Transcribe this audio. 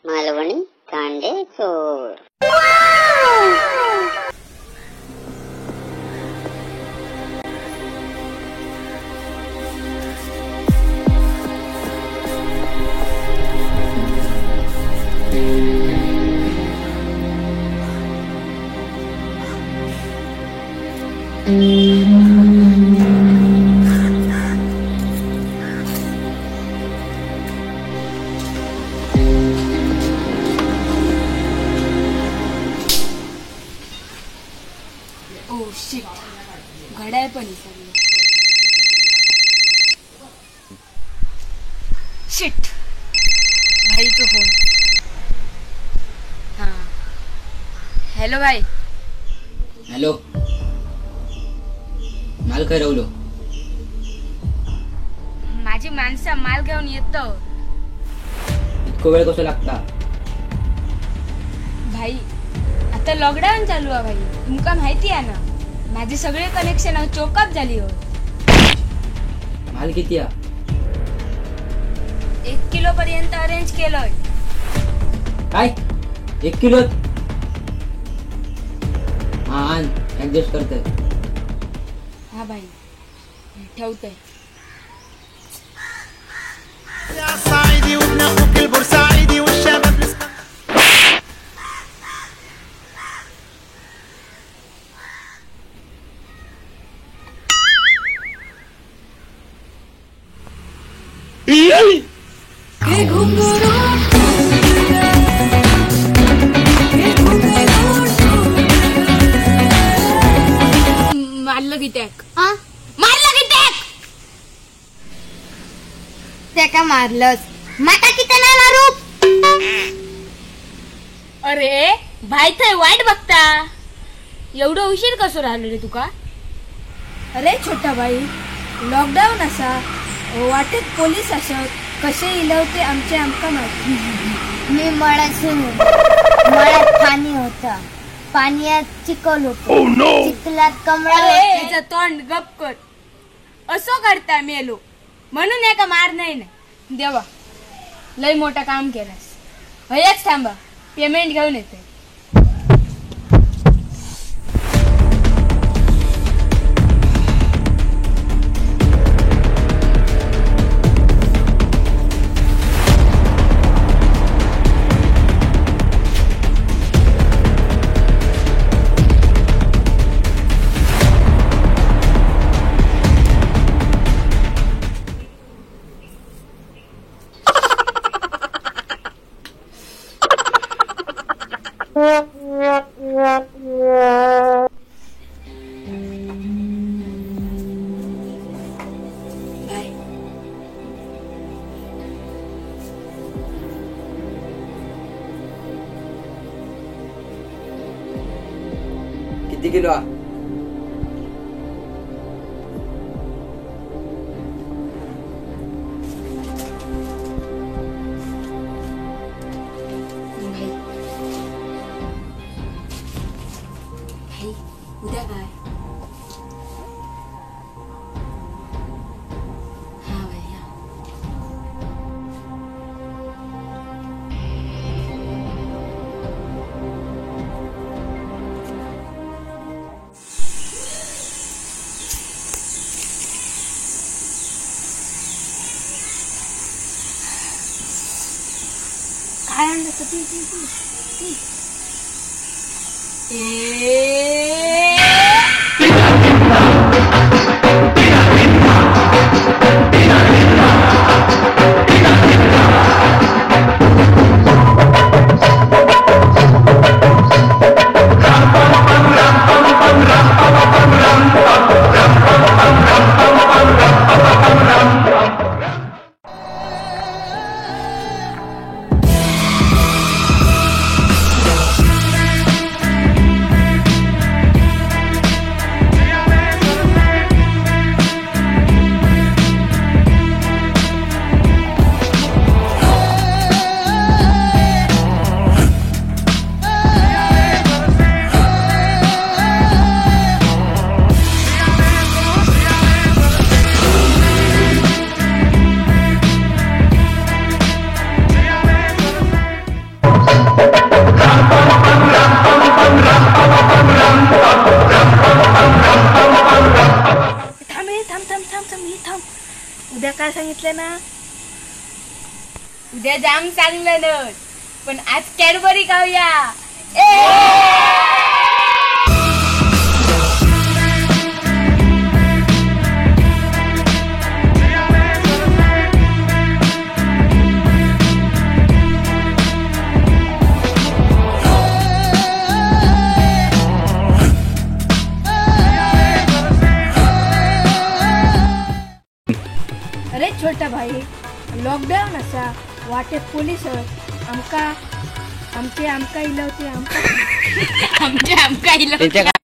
मालवणी कांडे चोर. Oh shit, घड्याळ पण विसरले. शिट, भाईचा फोन. हा हॅलो भाई. हॅलो, माल खंय रवलो? माझी माणसा माल घेऊन येतो. इतको वेळ कसो लागता? भाई आता लॉकडाऊन चालू आहे भाई, तुमका माहिती आहे ना. माझे सगळे कनेक्शन चोकअप झाली हो. माल किती आ? 1 किलो पर्यंत अरेंज केलंय. काय 1 किलो? हा आण, ऍडजस्ट करतोय. हा भाई ठेवतोय. मारलं कित्याक? मारलं कित्याक? त्याका मारलंच, माका किती नाही मारू. अरे भाई थंय वाईट बघता, एवढं उशीर कसं राहिलो रे तुका? अरे छोटा भाई, लॉकडाऊन असा, वाटेत पोलीस असत, कसे इलवते आमचे आमका माहिती. मी मळ्यात मळ्यात पाणी होता, पाण्यात चिखल होतो. oh, no. चिखलात कमळा. त्याचं तोंड गप कर, असो करता मेलो म्हणून एका मार नाही ना. देवा लय मोठा काम केलास. हयच थांबा, पेमेंट घेऊन येते. बाय. किती किलो आ? भाई उद्या काय? हा भाई हा. काय आणलं ती ती ती ती ए ना. उद्या जाम चांगलं नस, पण आज कॅडबरी खाऊया. अरे छोटा भाई, लॉकडाऊन असा, वाटेत पोलीस आमका आमचे आमका इलवते आमका आमचे आमका इलवते. त्यांच्या